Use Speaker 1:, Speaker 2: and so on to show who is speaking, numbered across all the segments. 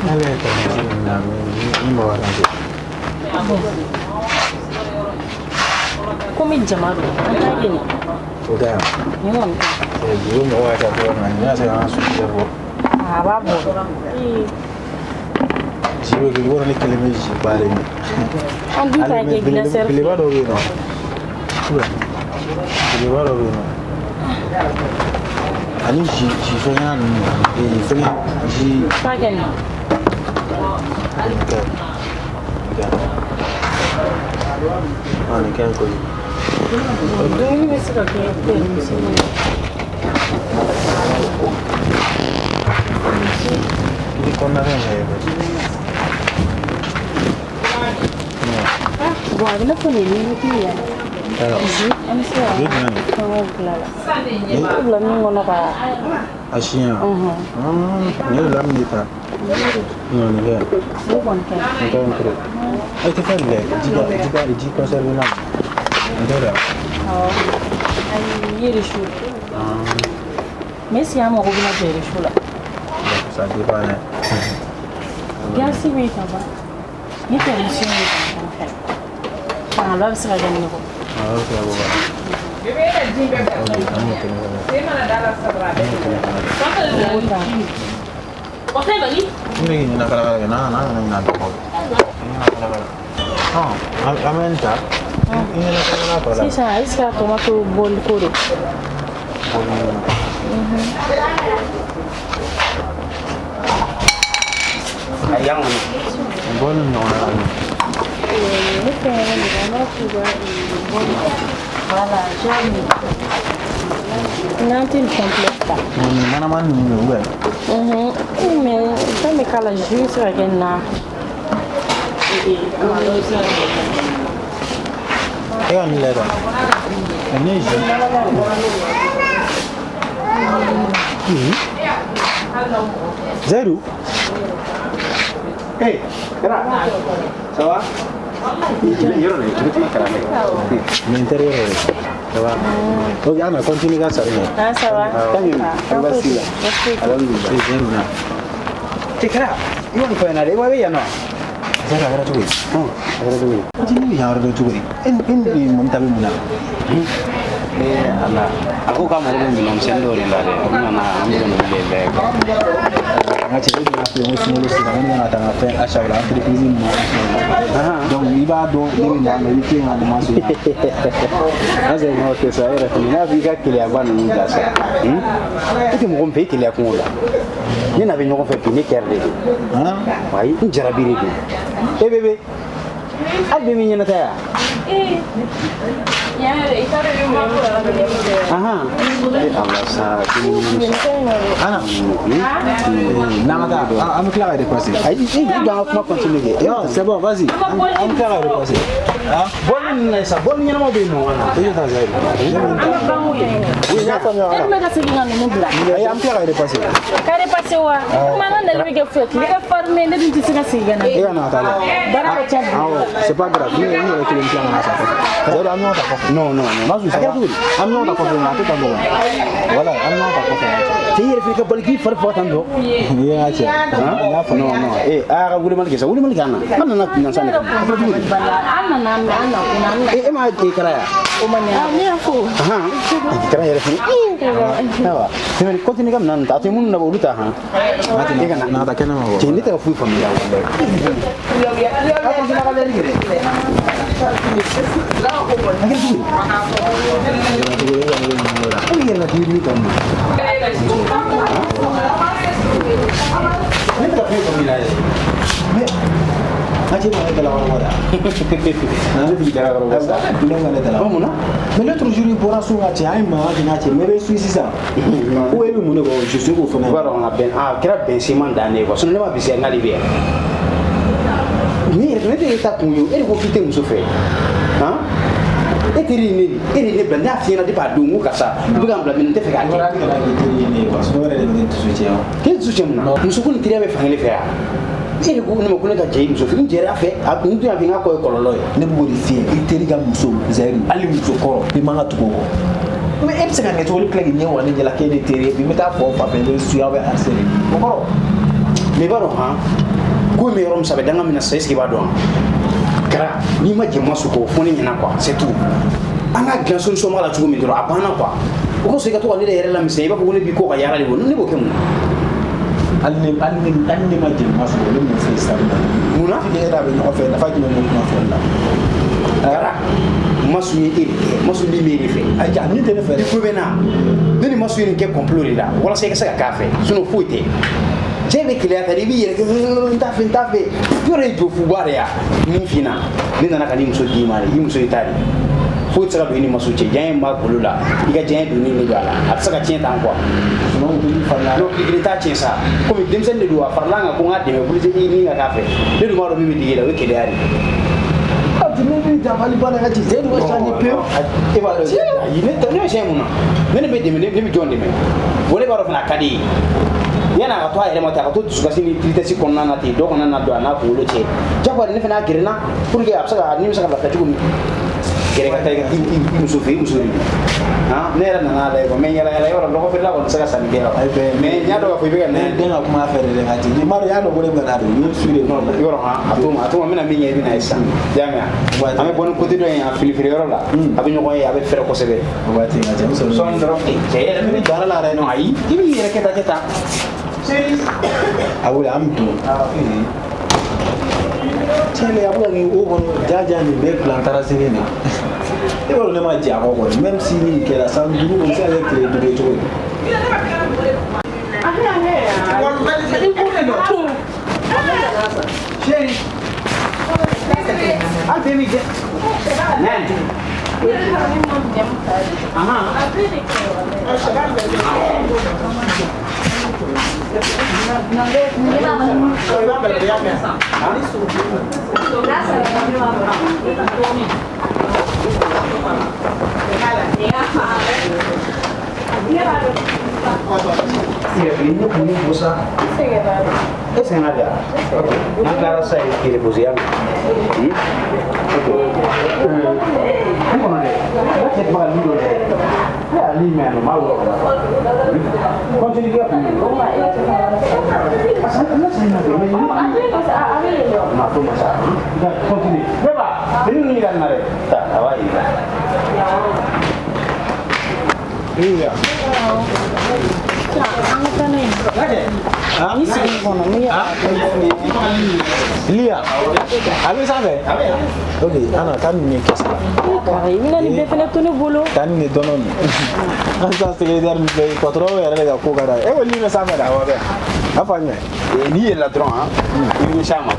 Speaker 1: Ne bɛ tɛmɛ na ni mɔgɔ wɛrɛ tɛ.
Speaker 2: Komi jama don, an t'a kɛ nin.
Speaker 1: O tɛ yan.
Speaker 2: Nin kɔni tɛ.
Speaker 1: Dugu mɔgɔ ka ca cogo min na, nin bɛna se k'an ka sujɛ bɔ.
Speaker 2: A b'a bɔ.
Speaker 1: Jus bɛ kɛ, yɔrɔ ne kelen bɛ jus ba de min.
Speaker 2: An dun t'a kɛ glacière.
Speaker 1: Belebeleba dɔ bɛ yen nɔ. Belebeleba dɔ bɛ yen nɔ. Ani jus fɛngɛ ninnu, fɛngɛ jus.
Speaker 2: T'a kɛ nin.
Speaker 1: Nin ka ɲi. Nin ka ɲi. Ah, nin ka ɲi kojugu.
Speaker 2: Dumuni bɛ se ka kɛ misɛnnin ye.
Speaker 1: I bɛ kɔnɔna fɛn lajɛ.
Speaker 2: Bon, a bɛ n'a fɔ nin ye limite ye.
Speaker 1: Jus,
Speaker 2: an bɛ se ka
Speaker 1: jus jumɛn don?
Speaker 2: Fɛngɛw bila la. I bila min kɔnɔ ka.
Speaker 1: A siɲɛ wa? Nin ye lamu de ta. Non, nin ka ɲi.
Speaker 2: O kɔni ka ɲi.
Speaker 1: Nin ka ɲi trop. E tɛ fɛn lajɛ, ji ka ji ka ji conservé na. Nin tɛ dɛ.
Speaker 2: Awɔ. Ayi, nin ye réchaud. Mais est ce que an mago bɛna jɔ réchaud la?
Speaker 1: Ça dépend dɛ.
Speaker 2: Gaz bɛ yen ka ban. Ni permission ye ka ban fɛnɛ. Fangaba bɛ se ka kɛ nin kɔ.
Speaker 1: Awɔ, o bɛ se ka bɔ ka. Ok, an b'o kɛnɛ kɔnɔ. An b'o kɛnɛ kɔnɔ.
Speaker 2: O ta.
Speaker 1: N bɛ k'i ɲɛna kala kala kɛ n'a kana ɲinɛ dɔ kɔ. I ɲɛna kala kala. Ɔn, an bɛ nin ta. I ɲɛna kala kala tɔ la.
Speaker 2: Sisan est ce que a tɔ ma to bɔli ko de?
Speaker 1: Bɔli.
Speaker 3: A yan kɔni.
Speaker 1: Bɔli ɲɔgɔnna la.
Speaker 2: Ne fɛn de an b'a f'u ka bɔli. Voilà, genre nin. N'an tɛ nin complet ta.
Speaker 1: Nin manamani ninnu de ou bien?
Speaker 2: Mais fɛn bɛ k'a la, jus bɛ se ka kɛ nin na. Dɔ bɛ se ka kɛ nin na.
Speaker 1: E ka nin lajɛ tan. Nin ye jus. Zayidu.
Speaker 3: Hey, Kara. Ça va? Yɔrɔ la, i bɛ t'i kalan kɛ.
Speaker 1: Nin teri yɔrɔ ye. Ça va? Ok, an na continue ka sari kɛ.
Speaker 2: Ah, ça va?
Speaker 3: Tan baasi la. Alhamdulillah.
Speaker 1: Eh, Zayidu na.
Speaker 3: Cɛ Kara, i kɔni fɔ ɲɛna dɛ, i bɛ yan nɔ.
Speaker 1: Zayidu, a kɛra cogo di?
Speaker 3: A kɛra cogo di?
Speaker 1: Ne bɛ yan yɔrɔ dɔn cogo di? E ni mɔni ta bɛ mun na?
Speaker 3: Eh, Ala. A ko k'a mago bɛ minɛnmisɛnnin dɔw de la dɛ. U nana an bɛ ka n'olu de lajɛ quoi.
Speaker 1: N ka cɛ, e dun y'a f'i ye n ko sunkalo sera, n ko ne kan ka taa n ka fɛn achat la, entreprise min b'an fɛ yan. Donc i b'a dɔn ne bɛ na yan nɔ, i bɛ to yen ka nin ma sɔn.
Speaker 3: An sɛ n'o tɛ sa, e yɛrɛ fana n'a fɔ i ka keleyaba ninnu bila sa. E tɛ mɔgɔ min fɛ, i keleya kungo la. Ne n'a bɛ ɲɔgɔn fɛ bi, ne kɛra de don. Ayi, n jarabi de don. E bébé, hali bi min ɲɛnata ya?
Speaker 2: Yan yɛrɛ, i t'a dɔn i bɛ mun kɛ la.
Speaker 3: Ahan. E Ala sa,
Speaker 1: Ana, n'an ka taa, an bɛ tila ka repasser.
Speaker 3: Ayi, i jɔ an ka kuma continue kɛ.
Speaker 1: Non, c'est bon, vas-y. An bɛ tila ka repasser. Ah,
Speaker 3: Bɔli ninnu na sisan, bɔli ɲɛnamaw bɛ yen nɔ.
Speaker 1: I jɔ tan Zayidu. Ne bɛ nin ta. Oui, n y'a faamuya.
Speaker 2: E dun bɛ ka segin ka ninnu bila.
Speaker 1: Ayi, an bɛ tila ka repasser.
Speaker 2: Ka repasser wa? Kuma an ka nali bɛ kɛ fɛ, tile ka farin ne dun tɛ se ka segin ka na.
Speaker 1: E ka na ka taa dɛ.
Speaker 2: Baara ka ca bi.
Speaker 1: Awɔ, c'est pas grave. Ne yɛrɛ kelen bɛ tila ka na sa kɔfɛ. Zayidu, an bɛ ɲɔgɔn ta kɔfɛ.
Speaker 3: Non, non, non.
Speaker 1: Masu, ça va? An bɛ ɲɔgɔn ta kɔfɛ, nka a tɛ tan tɔ. Voilà, an bɛ ɲɔgɔn ta kɔfɛ.
Speaker 3: Cɛ, i yɛrɛ fana ka bali k'i fari faga tan tɔ.
Speaker 1: N'i ye n ka cɛ, n y'a faamuya.
Speaker 3: Non, non. Eh, a ka wulimali kɛ sa, wulimali kɛ an na. An nana na san de kama. A kɛra cogo di?
Speaker 2: An nana an na kun an na.
Speaker 3: E ma e kɛra yan?
Speaker 2: O ma ɲɛ. Ne y'a fo.
Speaker 3: Ahan. Kɛra yɛrɛ fana. Ayiwa, tɛmɛ continue ka minɛn ninnu ta. A tɛ minnu nabɔ olu ta han. E ka na.
Speaker 1: N'a ta kɛnɛ ma bɔ.
Speaker 3: Cɛ, ne tɛ ka foyi faamuya walayi. A continue ka lɛri kɛ dɛ. A kɛra cogo di? E bɛ yɛrɛ la k'i min kan
Speaker 1: Ne tɛ ka foyi faamuya yɛrɛ. Mais n ka cɛ ma ne dalakɔrɔbɔ dɛ.
Speaker 3: Ne t'i dalakɔrɔbɔ sa.
Speaker 1: Ne ma ne dalakɔrɔbɔ.
Speaker 3: Mun na?
Speaker 1: Mais l'autre jour i bɔra so ka cɛ, an ye mankan kɛ n'a cɛ, mais i bɛ su sisan. Ko e bɛ mun de kɔ, je sais k'o fana.
Speaker 3: I b'a dɔn a bɛn a kɛra bɛn siman dan de ye quoi. Sinon ne ma bisi n'ale bɛ yan. Ne yɛrɛ ne tɛ e ta kun ye, e de ko k'i tɛ muso fɛ. Han? E teri ye ne de ye, e de ye ne bila, ne y'a f'i ɲɛna depuis a don n ko karisa i bɛ ka n bila min n tɛ fɛ k'a
Speaker 1: I
Speaker 3: kɛ.
Speaker 1: bɔra kana k'i teri ye ne ye quoi, sinon e yɛrɛ de bɛ ne dusu tiɲɛ o.
Speaker 3: K'e dusu tiɲɛ mun na? Muso ko ni teriya bɛ fankelen fɛ yan. E de ko ne ma ko ne ka jɛ i muso fɛ, n jɛra a fɛ, a n tun y'a fɔ n k'a kɔ ye kɔlɔlɔ ye.
Speaker 1: Ne b'o de f'i ye, i teri ka muso Zayidu, hali muso kɔrɔ, i man ka tugu o kɔ. Mais e bɛ se ka kɛ cogo di tila k'i ɲɛ wa ne ɲɛ la k'e ne teri ye, bi n bɛ taa fɔ fa fɛ, n bɛ suya aw bɛ harceler. O kɔrɔ.
Speaker 3: Mais i b'a dɔn han, ko in bɛ yɔrɔ min sa, a bɛ danga min na sisan, est ce que i b'a dɔn? Kɛra n'i ma jɛn Masu kɔ, fɔ ne ɲɛna quoi, c'est tout. An ka dilan solution b'a la cogo min dɔrɔn, a banna quoi. O kosɔn i ka to ka ne yɛrɛ lamisɛnya, i b'a fɔ ko ne b'i kɔ ka yaala de bɔ, ne b'o kɛ mun na?
Speaker 1: Hali ne ma jɛn Masu kɔ, ne m'o fɛ sisan.
Speaker 3: Mun na?
Speaker 1: E n'a bɛ ɲɔgɔn fɛ, nafa jumɛn b'o kuma fɔli la?
Speaker 3: Kɛra Masu ye e de kɛ, Masu min b'e de fɛ.
Speaker 1: Ayi, a min tɛ ne fɛ
Speaker 3: I
Speaker 1: dɛ.
Speaker 3: tulo bɛ n na, ne ni Masu ye nin kɛ complot de la walasa i ka se ka k'a fɛ, sinon foyi tɛ. Cɛ bɛ keleya ta de, i b'i yɛrɛ kɛ n t'a fɛ, n t'a fɛ, yɔrɔ ye jɔfuba de ya. Min f'i ɲɛna, ne nana ka n'i muso d'i ma de, i muso y'i ta de, foyi tɛ se ka don i ni Masu cɛ. Diya in b'a golo la, i ka diya donni de don a la, a tɛ se ka tiɲɛ tan quoi.
Speaker 1: Sinon i farila.
Speaker 3: Non, tile kelen t'a tiɲɛ sa, komi denmisɛnnin de don, a farala an kan ko n k'a dɛmɛ pour que i ni ka k'a fɛ. Ne dun b'a dɔn min bɛ digi i la, o ye keleya de ye.
Speaker 1: Ah, tu ne b'i dabali ban ka ci, e dun ka changer pewu.
Speaker 3: E b'a dɔn, ayi, ne ne bɛ siɲɛ mun na, ne bɛ dɛmɛ, ne bɛ jɔn dɛmɛ? Wa ne b'a dɔn fana a ka di ye. Yanni a ka to a yɛrɛ ma ten, a ka to dusukasi ni tristesse kɔnɔna na ten, dɔ kana na don a n'a kunkolo cɛ. Jagoya ne fana y'a gɛrɛ n na pour que a bɛ se ka ni bɛ se ka lafiya cogo min. Gɛrɛ ka taa i muso fɛ, i muso de don. Han, ne yɛrɛ nana lajɛ quoi, mais yala yala yɔrɔ lɔgɔ feerela kɔni tɛ se ka sanni kɛ
Speaker 1: Ayi bɛɛ.
Speaker 3: Mais n y'a dɔn k'a fɔ i bɛ ka na.
Speaker 1: Ne den ka kuma fɛ de dɛ, ka ci. Ni m'a dɔn, i y'a dɔn ko ne bɛ ka na de, n ye su de.
Speaker 3: Yɔrɔ han, a to ma, n bɛna min kɛ, i bɛna ye sisan. I y'a mɛn wa? An bɛ bɔ ni côté dɔ in, a fili feere yɔrɔ la, a bɛ ɲɔgɔn ye, a bɛ fɛrɛ kosɛbɛ.
Speaker 1: O waati ka ca, n sɔrɔ.
Speaker 3: Sɔɔni dɔrɔn, cɛ yɛrɛ fɛnɛ
Speaker 1: baara la dɛ.
Speaker 3: Non, ayi, i b'i yɛrɛ kɛ tan, kɛ tan.
Speaker 1: A wuli, an bɛ don. Tiɲɛ de, a bɛ ka nin o kɔnɔ jaja nin bɛɛ plan taara sini de. E b'a dɔn ne ma jɛ a kɔ kɔni, même si nin kɛra san 5, o bɛ se ka kɛ tile 5 ye cogo di?
Speaker 3: Chérie. Hali bɛɛ m'i jɛ. Nani? Ahan. Ne kun bɛ bɔ sa. E sɛgɛnna de wa? Ok. N'an tilara sisan, i k'i reposer, y'a mɛn? Ok. Ne kɔnɔ dɛ, n ka cɛ tun bɛ ka lin dɔ dɛ. Ne y'a lin mɛn yan nɔ, n b'a wɔrɔ. Continue k'i ka kun. Parce que ne sɛgɛnna de, mais non, a to ma sa. Continue. Ne ba, fini ninnu yira nin na dɛ. Ta, a b'a yira.
Speaker 1: Iya.
Speaker 2: An ka taa n'a ye. Ni sigi kɔnɔ, ne y'a
Speaker 1: Lia, a bɛ sanfɛ? Ok, Ana, taa nin ye kɛsi la.
Speaker 2: Kara, i bɛna nin bɛɛ fana to ne bolo.
Speaker 1: Taa nin de dɔɔnin nin. An ta secrétaire min filɛ, patron yɛrɛ de ka ko ka d'a ye. E ko lin bɛ sanfɛ dɛ?
Speaker 3: Awɔ, bɛ.
Speaker 1: A fɔ an ɲɛ.
Speaker 3: N'i yɛlɛla dɔrɔn, han, i bɛ ɲɛsin a ma.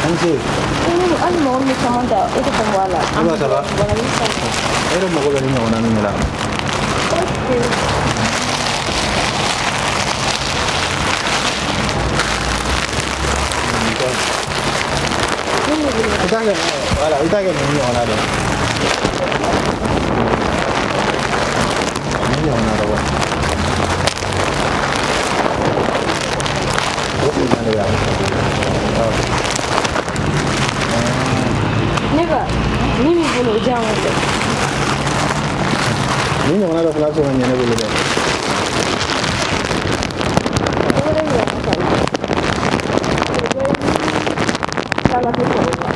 Speaker 1: An ce.
Speaker 2: Hali mɔgɔ min bɛ caman ta, e tɛ fɛn bɔ a la.
Speaker 1: E ba, ça va? E yɛrɛ mago bɛ nin ɲɔgɔnna min de la. I t'a kɛ, voilà, i t'a kɛ nin ɲɔgɔnna de. Nin ɲɔgɔnna dɔ bɔ. O kun de bɛ yan.
Speaker 2: Ne ba, min b'i bolo, o diyan ko tɛ.
Speaker 1: Nin ɲɔgɔnna dɔ fana bɛ se ka ɲɛ ne bolo dɛ.
Speaker 2: O wɛrɛ yira ne ta la. K'ala tɛ sɔrɔ wa?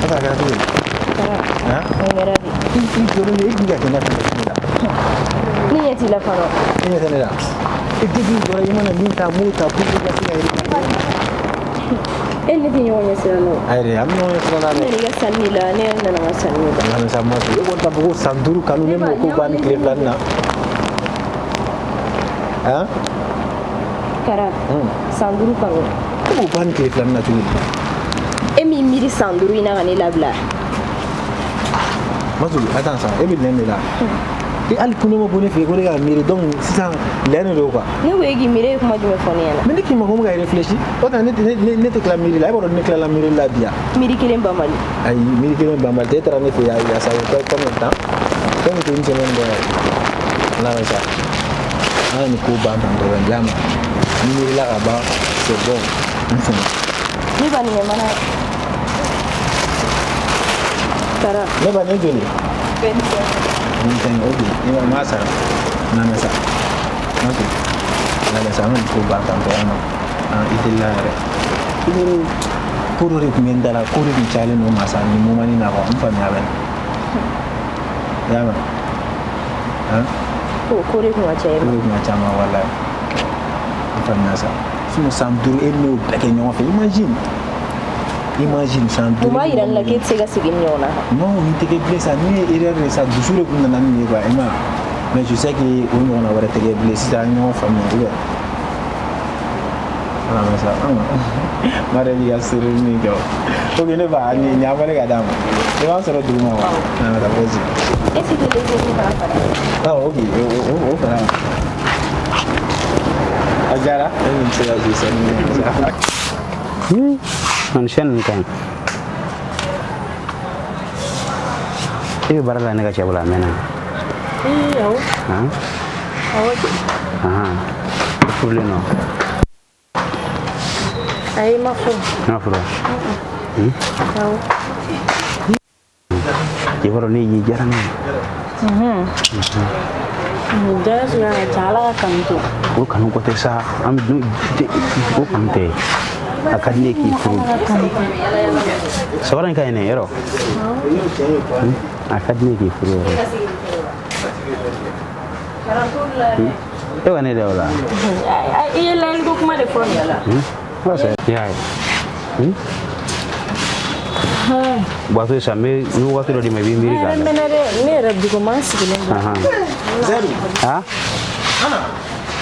Speaker 1: Asa, a kɛra cogo di?
Speaker 2: Kara,
Speaker 1: Han?
Speaker 2: o kɛra de.
Speaker 1: I jɔlen don, e k'i ka kɛ ne fɛnɛ ne la.
Speaker 2: Ne ɲɛ t'i la fana.
Speaker 1: E ɲɛ tɛ ne la. E depuis i jɔra, i mana min ta, n b'o ta pour que i ka se ka
Speaker 2: E ni ne tɛ ɲɔgɔn ɲɛ sira la o.
Speaker 1: Ayi dɛ, an bɛ ɲɔgɔn ɲɛ sira la
Speaker 2: Ne
Speaker 1: dɛ.
Speaker 2: nana i ka sanni la, ne yɛrɛ nana n ka sanni la.
Speaker 1: Ala sa ma e kɔni t'a fɔ ko san 5 kanu ne m'o ko ban ni tile 2 nin na. Han?
Speaker 2: Kara, san 5 kanu.
Speaker 1: E b'o ban ni tile 2 nin na cogo di?
Speaker 2: miiri san 5 in na ka ne labila.
Speaker 1: Masoli, attends ça, e bɛ lɛn de la. E hali kun ne ma bɔ ne fɛ yen ko ne ka miiri, donc sisan lɛn de don quoi.
Speaker 2: Ne ko e k'i miiri, e ye kuma jumɛn fɔ ne ɲɛna?
Speaker 1: Mais ne k'i ma ko n bɛ ka réfléchir. O tɛ ne tɛ tila miiri la, e b'a dɔn ne tilala miiri la bi yan.
Speaker 2: Miiri kelen banbali.
Speaker 1: Ayi, miiri kelen banbali tɛ, e taara ne fɛ yen ya, ça fait combien de temps? Fɛn min tɛ une semaine bɔ yɛrɛ. Ala bɛ sa. An ka nin ko ban tan dɔrɔn, y'a mɛn. Ni miirila ka ban, c'est bon. N fɛnɛ.
Speaker 2: Ne ba nin kɛ mana. Sara.
Speaker 1: Ne ba nin joli?
Speaker 2: 25.
Speaker 1: 25, ok. Ne ba ma sara. Na mɛ sa. Ok. Na mɛ sa, an ka nin ko ban tan tɔ, an i delila yɛrɛ. I ko ko dɔ de tun bɛ n da la, ko de tun cayalen don ma sa nin moment in na quoi, n faamuya bɛ na. I y'a mɛn? Han?
Speaker 2: Ko de tun ka ca i
Speaker 1: Ko
Speaker 2: ma.
Speaker 1: de tun ka ca ma walayi. N faamuya sa. Sinon san 5 e ni ne y'o bɛɛ kɛ ɲɔgɔn fɛ, imagine. Imagine san 5.
Speaker 2: Mun b'a yira ne la k'e tɛ se ka segin nin ɲɔgɔnna kan?
Speaker 1: Non, nin tɛ kɛ bilen sa, ni ye erreur de sa, dusu de tun nana ni nin ye quoi, i m'a ye. Mais je sais que o ɲɔgɔnna wɛrɛ tɛ kɛ bilen, sisan an ye ɲɔgɔn faamuya, ou bien? Ala ma sa, ma deli ka sourire min kɛ o. Ok, ne ba, nin an fana ka d'a ma. I b'an sɔrɔ duguma wa? Na taa, vas-y.
Speaker 2: Est ce que légèrement fana fara?
Speaker 1: Ah, ok, o fara. A diyara, e ni bɛ se ka jouer sa ni sa.
Speaker 3: Non, chaîne nin ka ɲi. E bɛ baara la ne ka cɛ bolo a mɛnna.
Speaker 2: Ee, awɔ.
Speaker 3: Han?
Speaker 2: Awɔ.
Speaker 3: Ahan. I furulen don?
Speaker 2: Ayi, ma furu.
Speaker 3: I ma furu wa?
Speaker 2: Awɔ.
Speaker 3: I b'a dɔn ne y'i diyara ne ye.
Speaker 2: Nin diyara suguya ka ca, Ala ka kanu to.
Speaker 3: O kanu ko tɛ sa, an bɛ o kanu tɛ. A ka di ne ye k'i furu. Sabara in ka ɲi dɛ, yɔrɔ? A ka di ne ye k'i furu yɛrɛ. E ka ne da o la.
Speaker 2: I ye layɛli ko kuma de fɔ nin la.
Speaker 3: I y'a ye. Waati sisan n bɛ waati dɔ d'i ma, i b'i miiri
Speaker 2: Ne
Speaker 3: k'a
Speaker 2: yɛrɛ
Speaker 3: lajɛ.
Speaker 2: mɛnna dɛ, ne yɛrɛ duguma n sigilen don.
Speaker 3: Ahan.
Speaker 1: Zaidu.
Speaker 3: Han?
Speaker 1: Ana,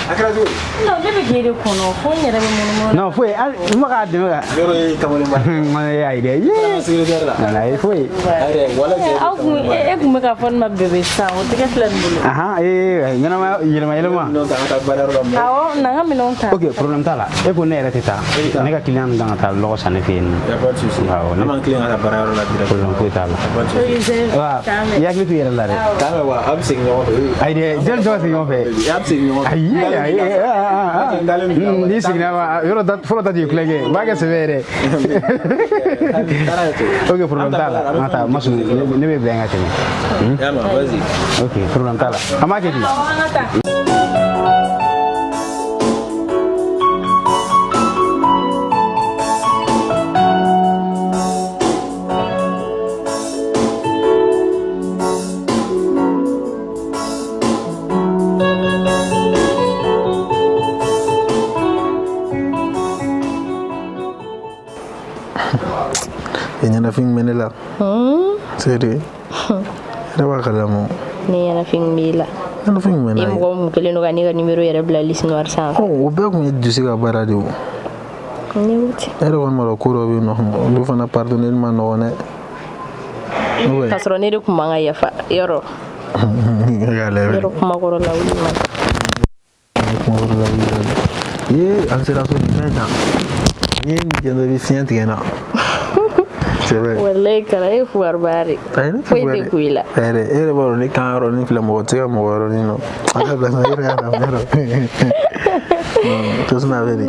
Speaker 1: a kɛra cogo di?
Speaker 2: Non, ne bɛ k'e de kɔnɔ fo n yɛrɛ bɛ munumunu.
Speaker 3: Non, foyi, hali n ma k'a dɛmɛ ka.
Speaker 1: Yɔrɔ ye kamalenba.
Speaker 3: N y'a ye dɛ. Yee.
Speaker 1: Secrétaire la.
Speaker 3: Nana ye foyi.
Speaker 1: Ayi, wala Zaidu.
Speaker 2: Aw kun e kun bɛ k'a fɔ ne ma bébé sisan, o tɛgɛ filɛ nin bolo.
Speaker 3: Ahan, ee ɲɛnama yɛlɛma yɛlɛma.
Speaker 1: Minɛnw ta an ka taa baarayɔrɔ la mɔ.
Speaker 2: Awɔ, na n ka minɛnw ta.
Speaker 3: Ok, problème t'a la. E ko ne yɛrɛ tɛ taa. Ne ka client kan ka taa lɔgɔ san ne fɛ yen nɔ.
Speaker 1: Y a pas de souci.
Speaker 3: Awɔ,
Speaker 1: An b'an tilen ka taa baarayɔrɔ la direct.
Speaker 3: Problème foyi t'a la.
Speaker 1: Y a pas de souci.
Speaker 3: Wa, i hakili to i yɛrɛ la dɛ.
Speaker 1: Taa mɛ wa, a bɛ segin ɲɔgɔn fɛ.
Speaker 3: Ayi dɛ, jɔn tɔgɔ segin ɲɔgɔn fɛ.
Speaker 1: A bɛ segin ɲɔgɔn fɛ.
Speaker 3: Ayi, ayi, n'i seginna ma, yɔrɔ da fɔlɔ ta t'i kulonkɛ ye, n b'a kɛ sɛbɛ yɛrɛ. Ok, problème t'a la. An ka taa, Masu, ne bɛ bila yen ka tɛmɛ.
Speaker 1: Y'a mɛn, vas-y.
Speaker 3: Ok, problème t'a la. An b'a kɛ ten.
Speaker 2: Awɔ, an ka taa.
Speaker 1: E ɲɛnafin bɛ ne la. Seri. Yɛrɛ b'a kalama.
Speaker 2: Ne ɲɛnafin b'i la.
Speaker 1: Ɲɛnafin bɛ ne
Speaker 2: Ni
Speaker 1: la.
Speaker 2: mɔgɔ mun kɛlen don ka ne ka numéro yɛrɛ bila liste noire sanfɛ.
Speaker 1: Ɔ, o bɛɛ kun ye dusu ka baara de ye o.
Speaker 2: Ne ko ten.
Speaker 1: E yɛrɛ kɔni b'a dɔn ko dɔ bɛ yen nɔ, olu fana pardonner ma nɔgɔn dɛ. Ouais.
Speaker 2: K'a sɔrɔ ne de kun man ka yafa yɔrɔ.
Speaker 1: E k'a lajɛ.
Speaker 2: Yɔrɔ kumakɔrɔ lawuli man.
Speaker 1: Kumakɔrɔ lawuli man. Ye, an sera so nin fɛn tan. N'i ye nin jɛ dɔrɔn i bɛ fiɲɛ tigɛ n na. C'est vrai.
Speaker 2: Walayi kala e fugaribaa de.
Speaker 1: Ayi, ne tɛ
Speaker 2: Foyi
Speaker 1: fugar
Speaker 2: tɛ
Speaker 1: dɛ.
Speaker 2: ku i la.
Speaker 1: Ayi dɛ, e yɛrɛ b'a dɔn ne kan yɔrɔnin filɛ, mɔgɔ tɛ se ka mɔgɔ yɔrɔnin nɔ. A ka bila sa, e yɛrɛ y'a faamuya dɔn. Tosuna bɛ di?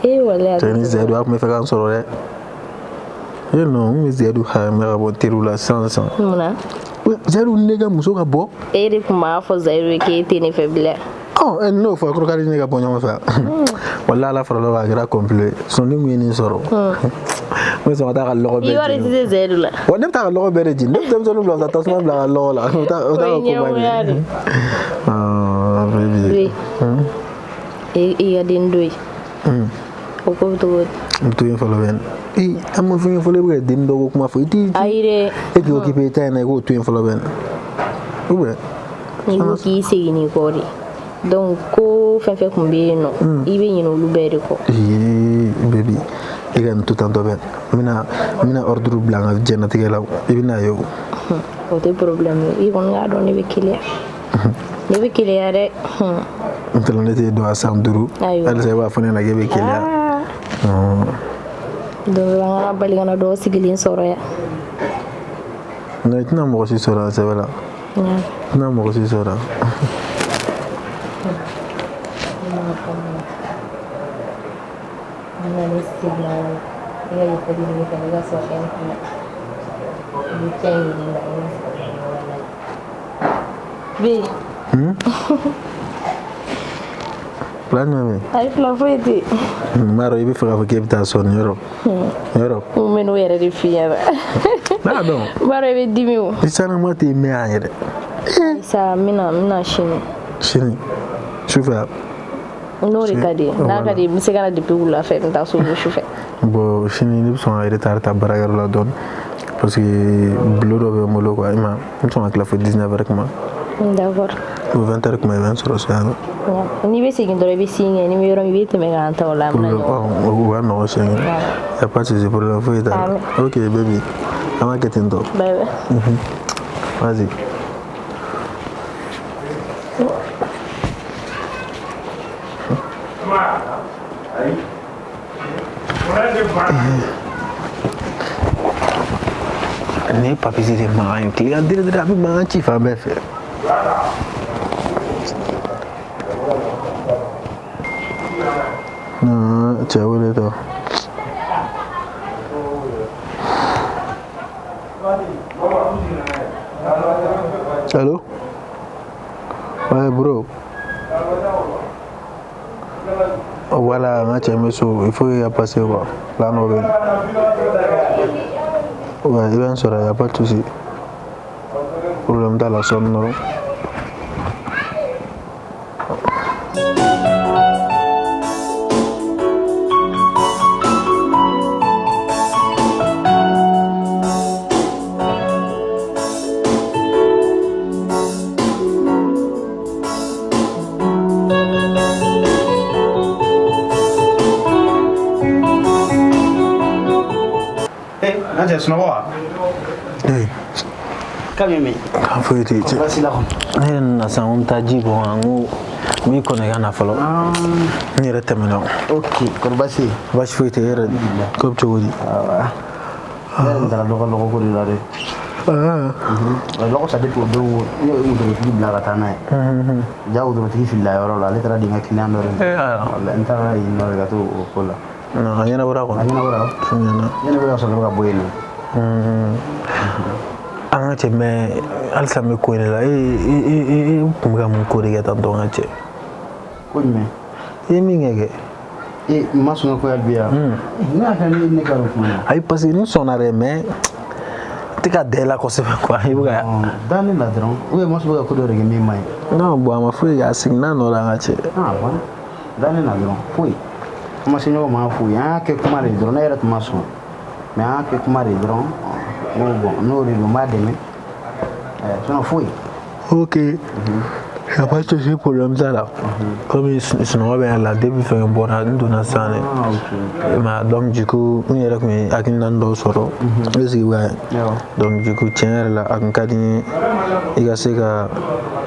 Speaker 2: Ee walayi.
Speaker 1: Cɛ ni Zaidu a tun bɛ fɛ k'an sɔrɔ dɛ. E non, n kun bɛ Zaidu hami ka bɔ teriw la sisan sisan.
Speaker 2: Munna?
Speaker 1: Zaidu ni ne ka muso ka bɔ.
Speaker 2: E de kun b'a fɔ Zayiru ye k'e tɛ ne fɛ bilen.
Speaker 1: Ɔ, n'o fɔ kɔrɔ k'ale ni ne ka bɔ ɲɔgɔn fɛ. Walahi Ala farala o kan, a kɛra complet. Sinon ne kun ye nin sɔrɔ. N bɛ sɔn ka taa ka lɔgɔ
Speaker 2: I
Speaker 1: bɛɛ
Speaker 2: wari
Speaker 1: jeni.
Speaker 2: tɛ se Zayiru la.
Speaker 1: Wa ne bɛ taa ka lɔgɔ bɛɛ de jeni. Ne bɛ denmisɛnninw bila ka taa tasuma bila ka lɔgɔ la. O t'a o t'a
Speaker 2: O
Speaker 1: ka
Speaker 2: ye
Speaker 1: koba
Speaker 2: ɲɛngoya de.
Speaker 1: ye. Ah, baby.
Speaker 2: Oui. E i ka den dɔ ye. O ko bɛ cogo di?
Speaker 1: N to yen fɔlɔ bɛ. Ee, an ma fɛn kɛ fɔlɔ, e bɛ ka den dɔ ko kuma fɔ. I t'i
Speaker 2: Ayi dɛ.
Speaker 1: e k'i occuper i ta in na, i k'o to yen fɔlɔ bɛ. Ou bien?
Speaker 2: N'i ko k'i segin n'i kɔ de. Donc ko fɛn fɛn kun bɛ yen nɔ, i bɛ ɲinɛ olu bɛɛ de kɔ.
Speaker 1: Ee, baby. E ka nin to tantɔ bɛ n bɛna ordre bila n ka diɲɛnatigɛ la i bɛna ye o.
Speaker 2: O tɛ problème ye i kɔni k'a dɔn ne bɛ keleya. Ne bɛ keleya dɛ.
Speaker 1: N tɛna ne t'e dɔn a san 5. Halisa i b'a fɔ ne ɲɛna k'e bɛ keleya.
Speaker 2: Don dɔ la n kana bali ka na dɔw sigilen sɔrɔ yan.
Speaker 1: Non, i tɛna mɔgɔ si sɔrɔ yan sɛbɛ la. I tɛna mɔgɔ si sɔrɔ yan.
Speaker 2: Ne seginna ka na ne ka yafa deli fɛ ne ka sɔrɔ fɛn kunna i bɛ fɛn ɲini na ne bɛ
Speaker 1: Plan jumɛn bɛ yen?
Speaker 2: Ayi plan foyi tɛ yen.
Speaker 1: N b'a dɔn i bɛ fɛ k'a fɔ k'e bɛ taa sɔn nin yɔrɔ. Yɔrɔ.
Speaker 2: N bɛ n'o yɛrɛ de f'i ɲɛna.
Speaker 1: N'a dɔn.
Speaker 2: N b'a dɔn i bɛ dimi o.
Speaker 1: I sanama tɛ mɛn yan yɛrɛ.
Speaker 2: Sa n bɛna sini.
Speaker 1: Sini sufɛ.
Speaker 2: N'o de ka di n'a ka di n bɛ se ka na depuis wula fɛ n bɛ taa so sufɛ.
Speaker 1: Bon sini ne bɛ sɔn ka retard ta baarakɛyɔrɔ la dɔɔni parce que boulot dɔ bɛ n bolo quoi i ma n bɛ sɔn ka tila fo 19h kuma.
Speaker 2: D'accord.
Speaker 1: O 20h kuma i bɛ n sɔrɔ so yan nɔ.
Speaker 2: N'i bɛ segin dɔrɔn i bɛ signe kɛ n'i bɛ yɔrɔ min i bɛ tɛmɛ k'an ta o la an bɛ na ɲɔgɔn
Speaker 1: fɛ. O ka nɔgɔn siɲɛ kelen. Y a pas de souci, problème foyi t'a la. Ok baby an b'a kɛ ten tɔ.
Speaker 2: Bye bye.
Speaker 1: Vas-y. Nin ye papisi de mankan ye tilegan dire dire a bɛ mankan ci fan bɛɛ fɛ. Non, cɛ wele tɔ. Allo? Ouais bro. Voilà, n ka cɛ bɛ so il faut que i ka passer quoi. Plan dɔ bɛ yen. Ouais, i bɛ n sɔrɔ y a pas de souci. Problème t'a la sɔɔni dɔrɔn.
Speaker 3: Sunɔgɔ wa?
Speaker 1: Ee.
Speaker 3: K'a bɛ min?
Speaker 1: K'a foyi tɛ yen.
Speaker 3: Baasi la kɔni.
Speaker 1: Ne yɛrɛ nana sisan ko n bɛ taa ji bɔ n ko n b'i kɔnɔ i ka na fɔlɔ. N yɛrɛ tɛmɛna.
Speaker 3: Ok, kɔri baasi tɛ yen?
Speaker 1: Baasi foyi tɛ yen, e yɛrɛ ko bɛ cogo di?
Speaker 3: Awɔ. Ne yɛrɛ taara dɔ ka lɔgɔ ko de la dɛ. Lɔgɔ san depuis o don ne ye wotoro bila ka taa n'a ye. Ja wotorotigi filila yɔrɔ la ale taara di n ka client dɔ de ma. Walahi n taara yen nɔ de ka t'o ko la.
Speaker 1: A ɲɛnabɔra kɔni.
Speaker 3: A ɲɛnabɔra.
Speaker 1: A ɲɛna.
Speaker 3: Ɲɛnabɔra ka sɔrɔ ne bɛ ka bɔ yen nɔ.
Speaker 1: An ka cɛ mɛ halisa n bɛ ko in de la e tun bɛ ka mun ko de kɛ tan tɔ n ka cɛ.
Speaker 3: Ko jumɛn?
Speaker 1: I ye min kɛ.
Speaker 3: E ma sɔn ka ko hali bi yan. Ne y'a kɛ ne ka o kuma na.
Speaker 1: Ayi parce que n sɔnna dɛ mais n tɛ ka da i la kosɛbɛ quoi i bɛ ka.
Speaker 3: Da ne la dɔrɔn ou bien ma sɔn ka ko dɔ de kɛ min man ɲi.
Speaker 1: Non bon a ma foyi kɛ a seginna nɔ la an ka cɛ.
Speaker 3: Ah bon da ne la dɔrɔn foyi. Kuma se ɲɔgɔn ma foyi an y'a kɛ kuma de dɔrɔn ne yɛrɛ tun ma sɔn. Mais an y'a kɛ kuma de dɔrɔn n ko bon n'o de don n b'a dɛmɛ sinon foyi.
Speaker 1: Ok. Y a pas de souci, problème t'a la. Comme sunɔgɔ bɛ n la depuis fɛn bɔra n donna sisan de. Mais donc du coup n yɛrɛ tun ye hakilina dɔw sɔrɔ. N bɛ sigi ka donc du coup tiɲɛ yɛrɛ la a kun ka di n ye i ka se ka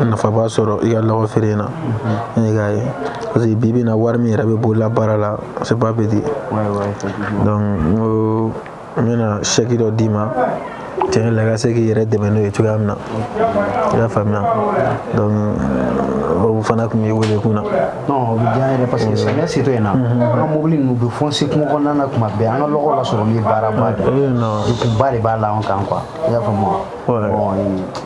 Speaker 1: nafaba sɔrɔ i ka lɔgɔ feere in na. I k'a ye parce que bi bi in na wari min yɛrɛ bɛ bolola baara la c'est pas petit. Donc n ko n bɛna chèque dɔ d'i ma. Tiɲɛ la i ka se k'i yɛrɛ dɛmɛ n'o ye cogoya min na i y'a faamuya donc o fana tun b'i wele kun na.
Speaker 3: Non o bɛ diya n yɛrɛ parce que samiya setɔ in na an ka mobili ninnu bɛ foncer kungo kɔnɔna na kuma bɛɛ an ka lɔgɔw lasɔrɔli ye baaraba de ye degunba de b'a la anw kan quoi i y'a faamu wa. Bon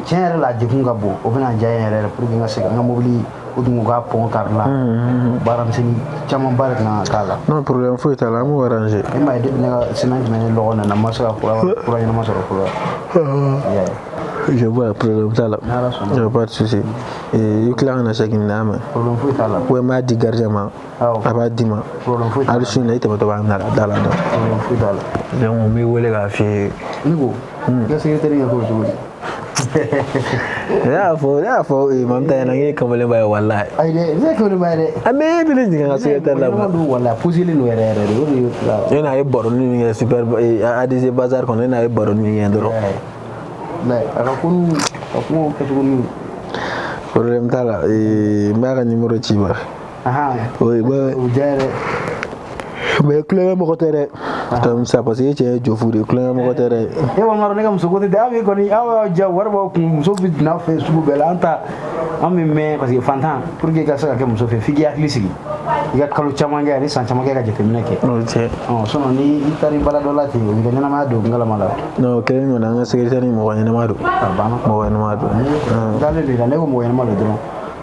Speaker 3: tiɲɛ yɛrɛ la a degun ka bon o bɛna diya n yɛrɛ yɛrɛ pour que n ka se ka n ka mobili o tun k'a pɔn kari la baara misɛnnin camanba de kan ka k'a la.
Speaker 1: Non problème foyi t'a la an b'o arranger.
Speaker 3: E m'a ye depuis ne ka semaine tɛmɛnen lɔgɔ nana n ma se ka kura ɲɛnama sɔrɔ fɔlɔ.
Speaker 1: Je vois, problème t'a la. Il n'y a pas de souci. I bɛ tila ka na chèque minɛ a ma.
Speaker 3: Problème foyi t'a la.
Speaker 1: Ouais, n b'a di gardien ma. A b'a d'i ma.
Speaker 3: Problème foyi t'a la.
Speaker 1: Hali sini na i tɛmɛtɔ b'a minɛ a da la.
Speaker 3: Problème foyi t'a la.
Speaker 1: Donc n b'i wele k'a f'i ye.
Speaker 3: Ne ko i ka secrétaire ka ko bɛ cogo di?
Speaker 1: Ne y'a fɔ Mamuta ɲɛna k'e ye kamalenba ye walahi.
Speaker 3: Ayi dɛ, ne ye kamalenba ye dɛ.
Speaker 1: A mais e bɛ ne ɲininka n ka secrétaire la.
Speaker 3: Mɔgɔ don walahi, posé len don yɛrɛ yɛrɛ de, o de ye.
Speaker 1: E n'a ye baroni min kɛ super ADC bazar kɔnɔ, e n'a ye baroni min kɛ dɔrɔn.
Speaker 3: Walahi, a ka ko n'u ka kumaw kɛcogo n'u.
Speaker 1: Problème t'a la, n b'a ka numéro ci ma. Oui,
Speaker 3: O diya yɛrɛ.
Speaker 1: Mais kulonkɛ mɔgɔ tɛ dɛ. Comme ça, parce que e cɛ ye jofu de ye, kulonkɛ mɔgɔ tɛ dɛ.
Speaker 3: E kɔni b'a dɔn ne ka muso ko tɛ aw bɛ kɔni aw y'aw diya wari b'aw kun, muso bɛ n'a fɛ sugu bɛɛ la. An ta an bɛ mɛn parce que fantan, pour que i ka se ka kɛ muso fɛ, f'i k'i hakili sigi, i ka kalo caman kɛ ani san caman kɛ ka jateminɛ kɛ.
Speaker 1: O cɛ.
Speaker 3: Ɔ sinon ni i taara i bala dɔ la ten, o b'i ka ɲɛnamaya don ngalama la.
Speaker 1: Non, kelen kɔni, an ka secrétaire mɔgɔ ɲɛnama don.
Speaker 3: A banna.
Speaker 1: Mɔgɔ ɲɛnama don.
Speaker 3: N dalen don i la, ne ko mɔgɔ ɲɛnama don dɔrɔn,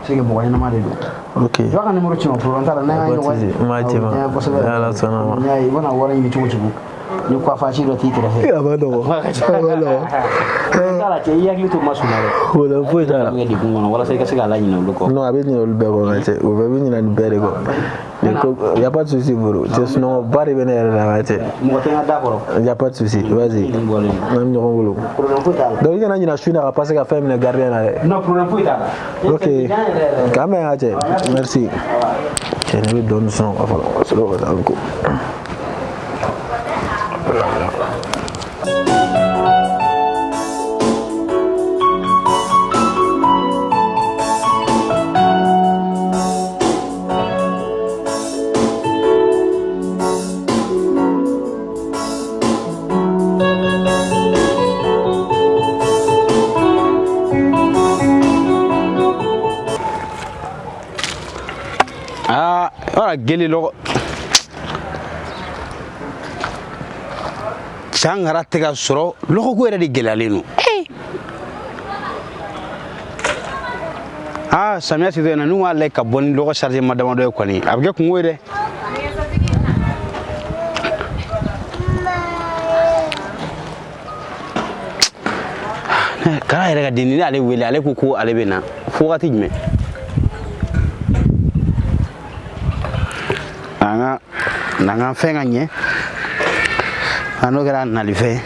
Speaker 3: c'est que mɔgɔ ɲɛnama de don.
Speaker 1: Ok.
Speaker 3: I b'a ka numéro ci ma, problème t'a la, n'an y'a ɲɔgɔn
Speaker 1: N b'a ci ma.
Speaker 3: Kosɛbɛ.
Speaker 1: Ala sɔnna ma.
Speaker 3: N y'a ye, i bɛna wari ɲini cogo cogo ni coiffage dɔ t'i kɛrɛfɛ.
Speaker 1: A ma nɔgɔn. A ma nɔgɔn.
Speaker 3: T'a la cɛ, i hakili to ma sunaa dɛ.
Speaker 1: Problème foyi t'a la.
Speaker 3: Bɛ kɛ degun kɔnɔ walasa i ka se k'a laɲinɛ olu kɔ.
Speaker 1: Non, a bɛ ɲinɛ olu bɛɛ kɔ ka cɛ. O bɛɛ bɛ ɲinɛ nin bɛɛ de kɔ. Y a pas de souci bro. Cɛ, sunɔgɔba de bɛ ne yɛrɛ la ka cɛ.
Speaker 3: Mɔgɔ tɛ n ka da kɔrɔ.
Speaker 1: Y a pas de souci. Vas-y.
Speaker 3: Nin bɔlen.
Speaker 1: An bɛ ɲɔgɔn bolo.
Speaker 3: Problème foyi t'a la.
Speaker 1: Donc i kana ɲinɛ su in na ka passer ka fɛn minɛ gardien na dɛ.
Speaker 3: Non, problème foyi t'a la.
Speaker 1: Ok. K'an bɛn ka cɛ. Merci. Cɛ, ne bɛ dɔɔnin sunɔgɔ fɔlɔ ka sɔrɔ ka taa n ko.
Speaker 3: Aa, yɔrɔ gele lɔgɔ sangara tɛ ka sɔrɔ, lɔgɔko yɛrɛ de gɛlɛyalen don. Aa, samiya setɔ in na, n'u m'a lajɛ ka bɔ ni lɔgɔ chargement damadɔ ye kɔni, a bɛ kɛ kungo ye dɛ. Kara yɛrɛ ka den ni ne ale wele, ale ko ko ale bɛ na fo wagati jumɛn? An ka n'an ka fɛn ka ɲɛ a, n'o kɛra nalifɛn.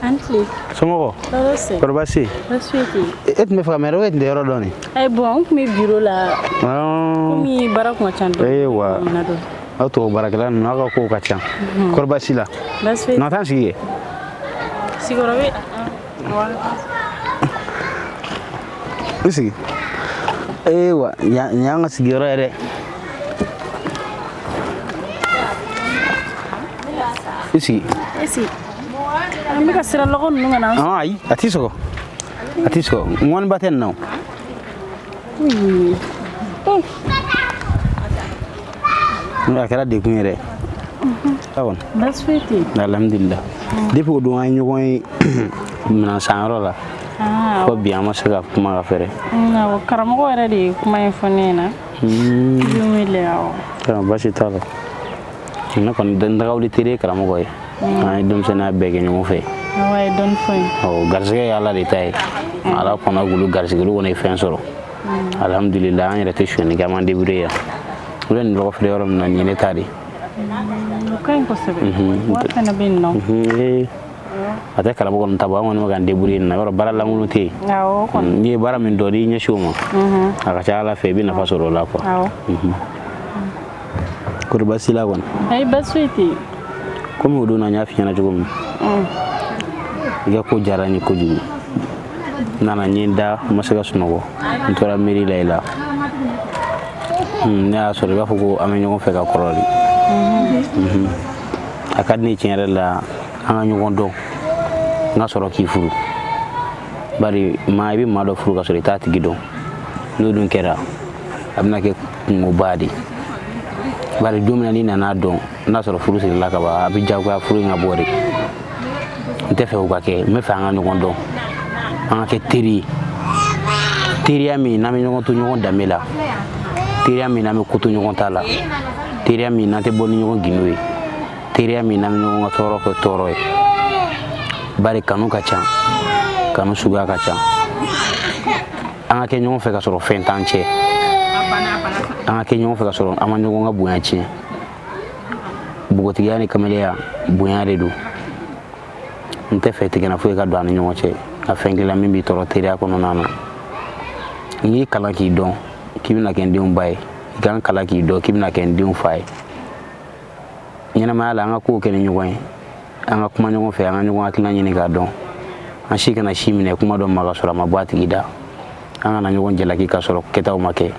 Speaker 2: An tile.
Speaker 3: Somɔgɔw?
Speaker 2: Tɔɔrɔ tɛ.
Speaker 3: Kɔrɔ baasi?
Speaker 2: Baasi foyi tɛ yen.
Speaker 3: E tun bɛ fɛ ka mɛn, e tun tɛ yɔrɔ dɔn nin.
Speaker 2: Ayi, bon, n tun bɛ bureau la. Komi baara kun ka ca dɔɔni.
Speaker 3: Ee wa.
Speaker 2: Na dɔn.
Speaker 3: Aw tubabu baarakɛla ninnu, aw ka kow ka ca. Kɔrɔ baasi la?
Speaker 2: Baasi foyi.
Speaker 3: Na taa sigi kɛ.
Speaker 2: Sigiyɔrɔ bɛ.
Speaker 3: I sigi. Ee wa, yan nin y'an ka sigiyɔrɔ ye dɛ. I sigi.
Speaker 2: E sigi. An bɛ ka siran lɔgɔ ninnu ka na.
Speaker 3: Ah, ayi, a t'i sɔgɔ, a t'i sɔgɔ, ŋɔniba tɛ nin na o.
Speaker 2: Uyi.
Speaker 3: A kɛra degun ye dɛ. Awɔ.
Speaker 2: Baasi foyi tɛ yen.
Speaker 3: Alhamdulillah, depuis o don an ye ɲɔgɔn ye minɛn sanyɔrɔ la, fo bi an ma se ka kuma ka fɛrɛ.
Speaker 2: Awɔ, karamɔgɔ yɛrɛ de ye kuma in fɔ ne ɲɛna. I bɛ n wele, awɔ.
Speaker 3: Ayiwa, baasi t'a la. Ne kɔni n tagawuli teri ye karamɔgɔ ye, an ye denmisɛnninya bɛɛ kɛ ɲɔgɔn fɛ.
Speaker 2: Awɔ, a ye dɔɔni fɔ n ye.
Speaker 3: Ɔ, garisɛgɛ ye Ala de ta ye. Ala kɔnɔ k'olu garisɛgɛ, olu kɔni ye fɛn sɔrɔ, alhamdulillah. An yɛrɛ tɛ sonyɛni kɛ, an b'an débrouiller yan. U bɛ nin lɔgɔ feere yɔrɔ min na nin ye ne ta de ye.
Speaker 2: O ka ɲi kosɛbɛ. Wari fana bɛ yen nɔ.
Speaker 3: Ee, a tɛ karamɔgɔ ninnu ta bɔ, an kɔni bɛ k'an débrouiller nin na. Yɔrɔ baara lankolon tɛ yen.
Speaker 2: Awɔ, o kɔni.
Speaker 3: N'i ye baara min dɔn, n'i ɲɛsin o ma, a ka ca Ala fɛ i bɛ nafa sɔrɔ o la quoi.
Speaker 2: Awɔ.
Speaker 3: Kɔri baasi la kɔni?
Speaker 2: Ayi, baasi foyi tɛ yen.
Speaker 3: Komi o don na n y'a f'i ɲɛna cogo min, i ka ko diyara n ye kojugu. N nana, n ye n da, n ma se ka sunɔgɔ, n tora miiri la i la. Ne y'a sɔrɔ i b'a fɔ ko an bɛ ɲɔgɔn fɛ ka kɔrɔ de. A ka di ne ye tiɲɛ yɛrɛ la an ka ɲɔgɔn dɔn, n ka sɔrɔ k'i furu, bari maa i bɛ maa dɔ furu ka sɔrɔ i t'a tigi dɔn, n'o dun kɛra a bɛna kɛ kungoba de ye. Bari don min na n'i nana dɔn n'a sɔrɔ furu sirila ka ban, a bɛ diyagoya furu in ka bɔ de. N tɛ fɛ o ka kɛ. N bɛ fɛ an ka ɲɔgɔn dɔn, an ka kɛ teri ye, teriya min n'an bɛ ɲɔgɔn to ɲɔgɔn danbe la, teriya min n'an bɛ ko to ɲɔgɔn ta la, teriya min n'an tɛ bɔ ni ɲɔgɔn gindo ye, teriya min n'an bɛ ɲɔgɔn ka tɔɔrɔ kɛ tɔɔrɔ ye. Bari kanu ka ca, kanu suguya ka ca. An ka kɛ ɲɔgɔn fɛ ka sɔrɔ fɛn t'an cɛ. An ka kɛ ɲɔgɔn fɛ ka sɔrɔ an ma ɲɔgɔn ka bonya tiɲɛ. Npogotigiya ni kamalenya bonya de don. N tɛ fɛ tigɛna foyi ka don an ni ɲɔgɔn cɛ. Nka fɛn kelen min b'i tɔɔrɔ teriya kɔnɔna na. N y'i kalan k'i dɔn k'i bɛna kɛ n denw ba ye. I ka n kalan k'i dɔn k'i bɛna kɛ n denw fa ye. Ɲɛnamaya la an ka kow kɛ ni ɲɔgɔn ye. An ka kuma ɲɔgɔn fɛ, an ka ɲɔgɔn hakilina ɲini k'a dɔn. An si kana si minɛ kuma dɔ ma ka sɔrɔ a ma bɔ a tigi da. An kana ɲɔgɔn jalaki ka sɔrɔ kɛtaw ma kɛ.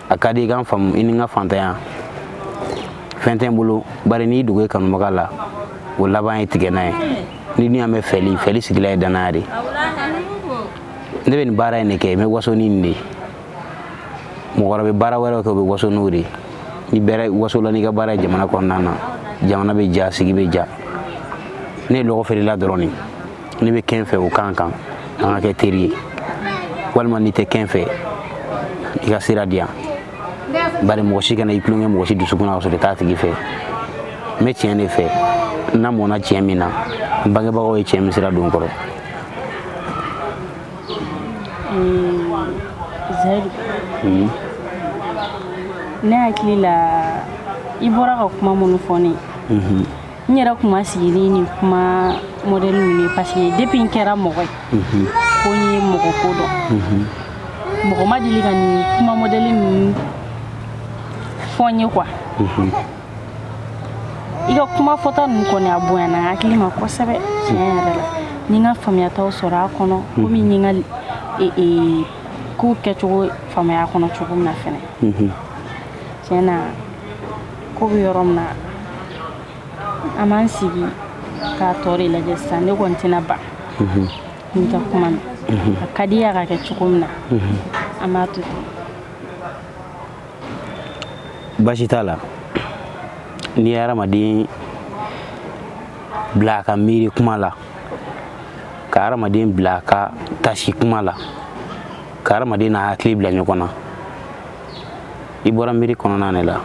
Speaker 3: A ka di i ka n faamu i ni n ka fantanya. Fɛn tɛ n bolo, bari n'i dogo i kanubaga la, o laban ye tigɛna ye. Ni dun y'a mɛn fɛli, fɛli sigila ye danaya de. Ne bɛ nin baara in de kɛ, n bɛ waso ni nin de ye. Mɔgɔ wɛrɛ bɛ baara wɛrɛw kɛ, o bɛ waso n'o de ye. Ni bɛɛ wasola n'i ka baara ye jamana kɔnɔna na, jamana bɛ ja, sigi bɛ ja. Ne ye lɔgɔ feerela dɔrɔn de. Ne bɛ kɛn fɛ o kan kan, an ka kɛ teri ye. Walima n'i tɛ kɛn fɛ, i ka sira di yan. Bari mɔgɔ si kana i tulonkɛ mɔgɔ si dusukun na ka sɔrɔ i t'a tigi fɛ. N bɛ tiɲɛ de fɛ. N lamɔna tiɲɛ min na, n bangebagaw ye tiɲɛ min sira don n kɔrɔ.
Speaker 2: Zayidu, ne hakili la i bɔra ka kuma minnu fɔ ne ye, n yɛrɛ kun ma sigi ni nin kuma modèle ninnu ye parce que depuis n kɛra mɔgɔ ye, ko n ye mɔgɔ ko dɔn, mɔgɔ ma deli ka nin kuma modèle ninnu fɔ n ye quoi. I ka kuma fɔta ninnu kɔni a bonyana n hakili ma kosɛbɛ tiɲɛ yɛrɛ la. N ye n ka faamuyataw sɔrɔ a kɔnɔ komi n ye n ka kow kɛcogo faamuya a kɔnɔ cogo min na fɛnɛ. Tiɲɛ na ko bɛ yɔrɔ min na, an b'an sigi k'a tɔ de lajɛ sisan. Ne kɔni tɛna ban n'i ka kuma na. A ka di i ye a ka kɛ cogo min na, an b'a to ten.
Speaker 3: Baasi t'a la. N'i ye hadamaden bila a ka miiri kuma la, ka hadamaden bila a ka tasi kuma la, ka hadamaden n'a hakili bila ɲɔgɔn na, i bɔra miiri kɔnɔna de la.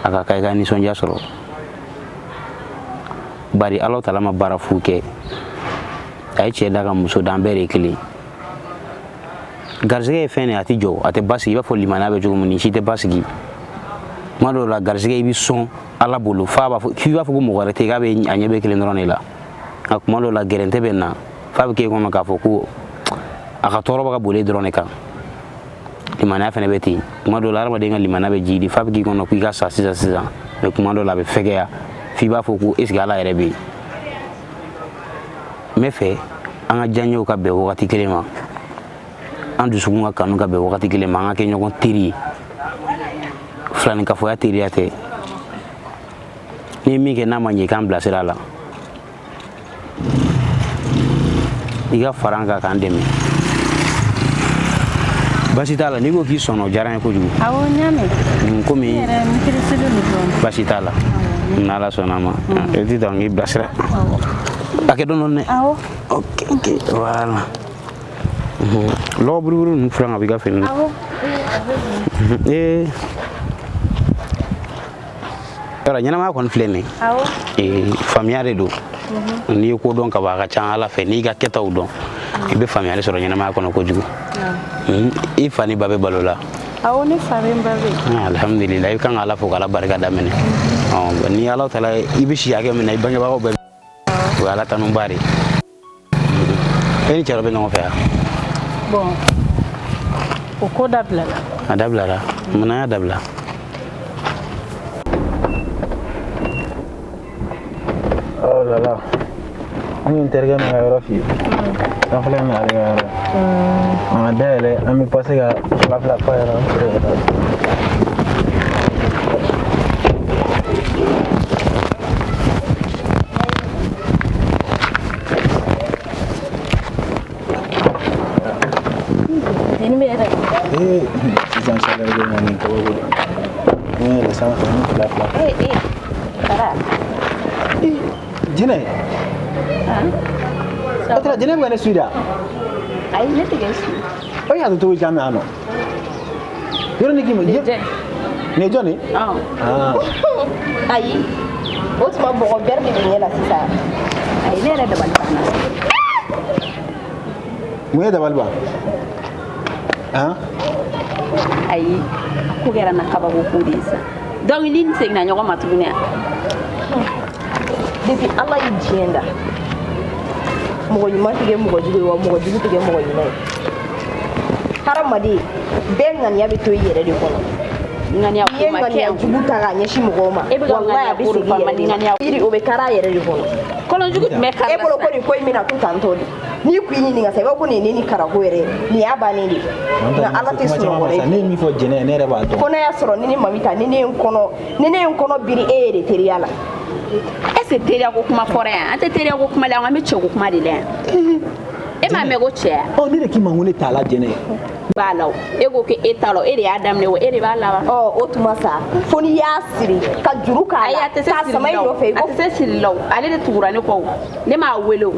Speaker 3: A ka kan i ka nisɔndiya sɔrɔ. Bari Ala taala ma baara fu kɛ. A ye cɛ da ka muso da, an bɛɛ de ye kelen. Garisɛgɛ ye fɛn de ye, a tɛ jɔ, a tɛ basigi. I b'a fɔ limaniya bɛ cogo min, nin si tɛ basigi. Tuma dɔw la garisɛgɛ i bɛ sɔn Ala bolo f'a b'a fɔ k'i b'a fɔ ko mɔgɔ wɛrɛ tɛ yen, k'a bɛ a ɲɛ bɛ kelen dɔrɔn de la. Nka tuma dɔw la gɛrɛntɛ bɛ na f'a bɛ k'e kɔnɔ k'a fɔ ko a ka tɔɔrɔ bɛ ka boli e dɔrɔn de kan. Limaniya fana bɛ ten. Tuma dɔw la hadamaden ka limaniya bɛ jiidi f'a bɛ k'i kɔnɔ k'i ka sa sisan sisan. Mais tuma dɔw la a bɛ fɛgɛya f'i b'a fɔ ko est ce que Ala yɛrɛ bɛ yen. N bɛ fɛ an ka diyaɲɛw ka bɛn wagati kelen ma, an dusukun ka kanu ka bɛn wagati kelen ma, an ka kɛ ɲɔgɔn teri ye. Filaninkafoya teriya tɛ. N'i ye min kɛ n'a ma ɲɛ, i k'an bilasira a la. I ka fara an kan k'an dɛmɛ. Baasi t'a la, n'i ko k'i sɔnna, o diyara n ye kojugu.
Speaker 2: Awɔ, n y'a mɛn.
Speaker 3: Komi
Speaker 2: N yɛrɛ n pereselen don dɔɔnin.
Speaker 3: Baasi t'a la. N'Ala sɔnna a ma. I tɛ taa n k'i bilasira. A kɛ dɔɔnin dɔɔnin dɛ.
Speaker 2: Awɔ.
Speaker 3: Ok, ok, voilà. Lɔgɔ buruburu ninnu furan ka bɔ i ka fini na.
Speaker 2: Awɔ.
Speaker 3: Ee. Yɔrɔ ɲɛnamaya kɔni filɛ nin ye.
Speaker 2: Awɔ.
Speaker 3: Ee, faamuya de don. N'i ye ko dɔn ka ban, a ka ca Ala fɛ n'i ka kɛtaw dɔn, i bɛ faamuyali sɔrɔ ɲɛnamaya kɔnɔ kojugu. I fa ni ba bɛ balo la?
Speaker 2: Awɔ, ne fa bɛ n ba bɛ yen.
Speaker 3: Alhamdulillah, i kan ka Ala fo k'Ala barika daminɛ. Ni Ala taala i bɛ si hakɛ min na, i bangebagaw bɛɛ o ye Ala tanuba de ye. E ni cɛ dɔ bɛ ɲɔgɔn fɛ yan?
Speaker 2: Bon, o ko dabilala.
Speaker 3: A dabilala? Munna y'a dabila?
Speaker 1: Oh là là. An ye n terikɛ min ka yɔrɔ f'i ye. An filɛ nin ye ale ka yɔrɔ ye. An ka dayɛlɛ, an bɛ passer ka fila fila f'a ɲɛna, an bɛ sɔrɔ ka taa.
Speaker 2: Nin bɛ yɛrɛ.
Speaker 1: Ee, sisan chaleur bɛ na nin kabako de. N yɛlɛ sanfɛ, n fila fila.
Speaker 2: Ee ee, Fara.
Speaker 1: Jinɛ. O tɛ jinɛ bɛ ka ne suit da.
Speaker 2: Ayi, ne tɛ k'e suit.
Speaker 1: O y'a to cogo di an bɛ yan nɔ? Yɔrɔ ni k'i ma.
Speaker 2: Nin ye jɔn ye?
Speaker 1: Nin ye jɔn ye?
Speaker 2: Ɔn.
Speaker 4: Ayi, o tuma bɔgɔ bɛri de bɛ ɲɛ la sisan. Ayi, ne yɛrɛ dabali banna.
Speaker 1: Mun ye dabali ban? Han?
Speaker 5: Ayi, ko kɛra na kabako ko de ye sa. Donc ni nin seginna ɲɔgɔn ma tuguni a?
Speaker 4: Depuis Ala ye diɲɛ da, mɔgɔ ɲuman tɛ kɛ mɔgɔ jugu ye, wa mɔgɔ jugu tɛ kɛ mɔgɔ ɲuman ye. Hadamaden bɛɛ ŋaniya bɛ to i yɛrɛ de kɔnɔ.
Speaker 5: Ŋaniya
Speaker 4: N'i ye
Speaker 5: ko ma kɛ
Speaker 4: ŋaniya
Speaker 5: yan.
Speaker 4: jugu ta k'a ɲɛsin mɔgɔw ma,
Speaker 5: E bɛ ka
Speaker 4: walahi a
Speaker 5: ŋaniya
Speaker 4: bɛ
Speaker 5: ko de
Speaker 4: segin i
Speaker 5: fɔ,
Speaker 4: yɛrɛ
Speaker 5: ma
Speaker 4: de ma.
Speaker 5: ŋaniya ko.
Speaker 4: Yiri o bɛ kari a yɛrɛ de kɔnɔ.
Speaker 5: Kɔlɔnjugu tun bɛ kari
Speaker 4: E
Speaker 5: la
Speaker 4: bolo ko
Speaker 5: sisan.
Speaker 4: nin ko in bɛna to tantɔ de. N'i kun y'i ɲininka sa, i b'a fɔ ko nin ye ne ni karako yɛrɛ ye, nin y'a bannen de ye. Nka Ala tɛ sunɔgɔ dɛ.
Speaker 1: Ne ye min fɔ Jɛnɛ ye, ne yɛrɛ b'a dɔn.
Speaker 4: Ko n'a y'a sɔrɔ ni ne Mamita, ni ne ye n kɔnɔ, ni ne ye n kɔnɔ biri e ye de teriya la.
Speaker 5: Est ce que teriya ko kuma fɔra yan? An tɛ teriya ko kuma la yan, an bɛ cɛ ko kuma de la yan. E m'a mɛn ko cɛya?
Speaker 1: Ɔ, ne de k'i ma ko ne t'a la, Jɛnɛ.
Speaker 5: B'a la o. E ko k'e t'a la o, e de y'a daminɛ o, e de b'a laban.
Speaker 4: Ɔ, o tuma sa, fo n'i y'a siri ka juru k'a
Speaker 5: Ayi,
Speaker 4: la,
Speaker 5: a tɛ se
Speaker 4: k'a sama
Speaker 5: sirili
Speaker 4: i
Speaker 5: la o.
Speaker 4: nɔfɛ i
Speaker 5: A
Speaker 4: ko
Speaker 5: tɛ se sirili la o. Ale de tugura ne kɔ o. Ne m'a wele o.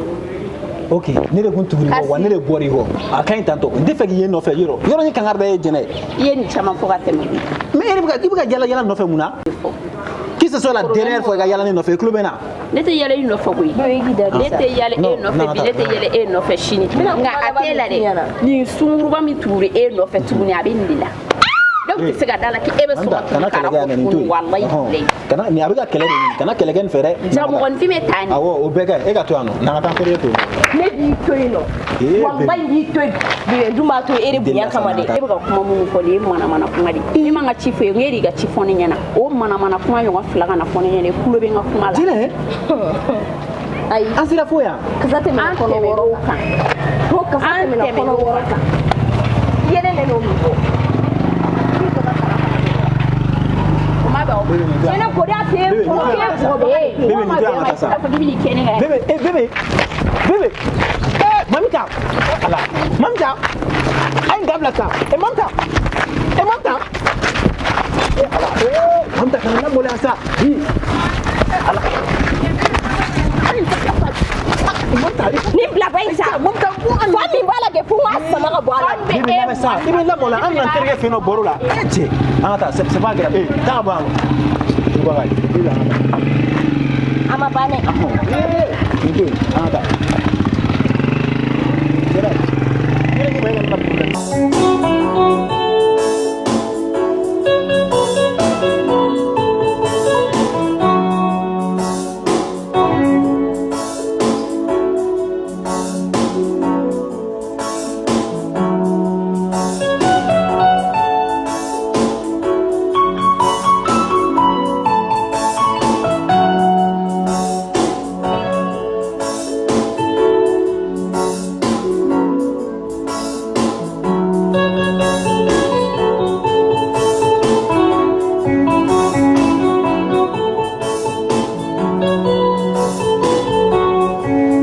Speaker 1: Ok, ne de kun tugura i kɔ wa, ne de bɔra i kɔ. A ka ɲi tantɔ, n tɛ fɛ k'i ye nɔfɛ yɔrɔ yɔrɔ. Ni kangari da ye Jɛnɛ ye.
Speaker 5: I ye nin caman fɔ ka tɛmɛ.
Speaker 1: Mais e de bɛ ka, i bɛ ka yala yala nɔfɛ mun na? Que ce soit la dernière fois i ka yala ne nɔfɛ, i tulo bɛ n na.
Speaker 5: Ne tɛ yɛlɛ i nɔfɛ koyi. Ne tɛ yɛlɛ e nɔfɛ bi, ne tɛ yɛlɛ e nɔfɛ sini. Nka a t'e la dɛ. Nin sunguruba min tugura e nɔfɛ tuguni, a bɛ nin de la. Ne tun tɛ se ka da la k'e bɛ sɔn ka
Speaker 1: Kana
Speaker 5: tugu kara
Speaker 1: kɛlɛ kɛ yan,
Speaker 5: kɔ
Speaker 1: nin to
Speaker 5: tuguni
Speaker 1: yen.
Speaker 5: walayi
Speaker 1: Ɔhɔn.
Speaker 5: bilayi.
Speaker 1: Kana nin, a bɛ ka kɛlɛ de ɲini, kana kɛlɛ kɛ nin fɛ dɛ.
Speaker 5: Ja mɔgɔninfin bɛ taa nin.
Speaker 1: Awɔ, o bɛɛ ka ɲi, e ka to yan nɔ, n'an ka taa terikɛ to yen.
Speaker 4: Ne b'i to yen nɔ.
Speaker 1: Ee,
Speaker 4: Walayi n b'i to yen. Bébé dun b'a to e de bonya kama dɛ.
Speaker 5: E bɛ ka kuma minnu fɔ nin ye manamana kuma de ye. Ne man ka ci fɔ e ye, n e de y'i ka ci fɔ ne ɲɛna. O manamana kuma ɲɔgɔn fila kana fɔ ne ɲɛna, i kulo bɛ n ka kuma la.
Speaker 1: Jɛnɛ,
Speaker 4: Ayi,
Speaker 1: an sera fo yan.
Speaker 4: Kasa tɛmɛna
Speaker 5: An
Speaker 4: kɔnɔ
Speaker 5: tɛmɛn'o
Speaker 4: wɔɔrɔ
Speaker 5: kan.
Speaker 4: Ko kasa
Speaker 5: An
Speaker 4: tɛmɛna kɔnɔ
Speaker 5: tɛmɛn'o
Speaker 4: wɔɔrɔ kan. I ye ne n'o min fɔ.
Speaker 5: O ma bɛn o ma.
Speaker 4: Jɛnɛ ko de a t'e
Speaker 1: Bébé,
Speaker 4: kɔnɔ
Speaker 1: nin to
Speaker 4: k'e
Speaker 1: yan.
Speaker 4: bugɔbaga ye.
Speaker 1: Bébé, nin to yan, an ka taa sa.
Speaker 5: A fɔ k'i bɛ n'i kɛ ne kan.
Speaker 1: Bébé, eh bébé, bébé, eh Mamita, ala, Mamita, a ye nin dabila sa, eh Mamita, eh Mamita, eh ala, eh Mamita kana n lamaloya sa, hi, eh ala, a ye nin dabila sa, ah Mamita,
Speaker 4: Nin bila ba in sa.
Speaker 1: Mamita, ko an
Speaker 4: Fa min b'a la kɛ fo n k'a sama ka bɔ a la.
Speaker 1: bébé lamɛn sa, i bɛ n lamaloya, an bɛna n terikɛ fɛ yen nɔ baro la, eh cɛ, an ka taa, c'est pas grave, eh taa ka bɔ yan nɔ, i bɔ ka ye, bébé an ka taa.
Speaker 4: A ma ban dɛ.
Speaker 1: Eh, nin to yen, an ka taa.